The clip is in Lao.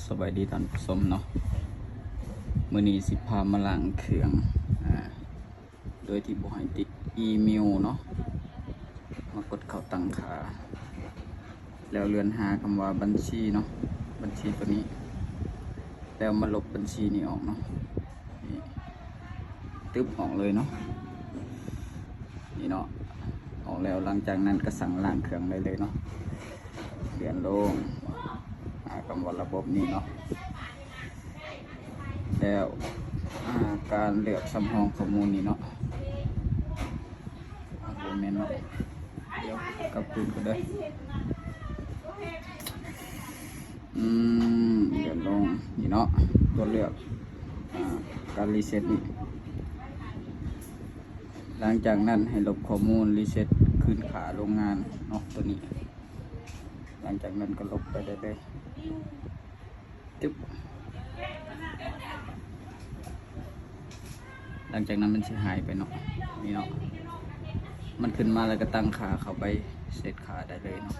ສະບາຍດີທ່ານຜູ້ຊົມເນາະ, ມື້ນີ້ຊິພາມາລ້າງເຄື່ອງ ອາ ໂດຍທີ່ບໍ່ໃຫ້ຕິດອີເມວເນາະ. ມາກົດເຂົ້າຕັ້ງຄ່າ ແລ້ວເລື່ອນຫາຄຳວ່າບັນຊີເນາະ, ບັນຊີໂຕນີ້ ແລ້ວມາລົບບັນຊີນີ້ອອກເນາະ. ນີ້ ຕຶບ ອອກເລີຍເນາະ, ນີ້ເນາະ ອອກແລ້ວ. ຫຼັງຈາກນັ້ນກໍສັ່ງລ້າງເຄື່ອງໄດ້ເລີຍເນາະ. ເລື່ອນລົງ ຫາຄຳວ່າລະບົບນີ້ເນາະ, ແລ້ວ ອາ ການເລືອກສຳຮອງຂໍ້ມູນນີ້ເນາະ. ອາ ບໍ່ແມ່ນເນາະ, ດຽວກັບຄືນກ່ອນເດີ. ອືມ ດຽວລົງນີ້ເນາະ, ຕົວເລືອກ ອາ ການຣີເຊັດນີ້. ຫຼັງຈາກນັ້ນໃຫ້ລົບຂໍ້ມູນຣີເຊັດຄືນຄ່າໂລງງານເນາະ, ຕົວນີ້. ຫຼັງຈາກນັ້ນກໍລົບໄປໄດ້ເລີຍ, ຕຶບ. ຫຼັງຈາກນັ້ນມັນຊິຫາຍໄປເນາະ, ນີ້ເນາະ, ມັນຂຶ້ນມາແລ້ວກໍຕັ້ງຄ່າເຂົ້າໄປເຊັດຄ່າໄດ້ເລີຍເນາະ.